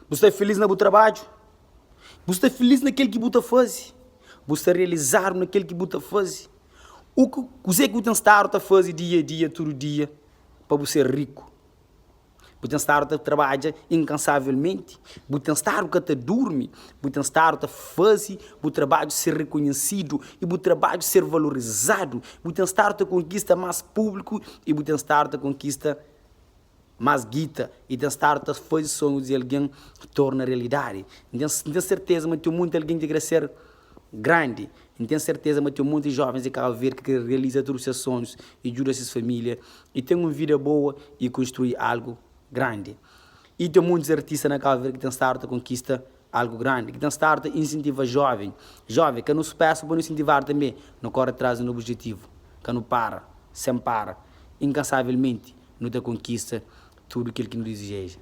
Bu sta filís na bu trabadju? Bu sta filís na kel ki bu ta faze? Bu sta realizadu na kel ki bu ta faze? U kuzê ki bu ten stadu ta faze dia a dia, tudu dia, pa bu ser riku? Bu ten stadu ta trabadja inkansavelmenti? Bu ten stadu ka ta durmi? Bu ten stadu ta faze bu trabadju ser rekonhesidu i bu trabadju ser valorizadu? Bu ten stadu ta konkista más públiku i bu ten stadu ta konkista más guita i ten stadu ta faze sonhus di algen torna realidadi? N ten serteza ma ten monti algen ki kre ser grandi. N ten serteza ma ten monti jovens di Kabu Verdi ki kre realiza tudu ses sonhus i djuda ses familia i ten un vida boa i konstrui algu grandi. I ten montis artista na Kabu Verdi ki ten stadu ta konkista algu grandi, ki ten stadu ta insentiva joven. Joven, ka nu spesa pa nu insentivadu tanbe, nu kore tras di no objetivu, ka nu para, sen para, inkansavelmenti nu ta konkista tudu kel ki nu dizeja.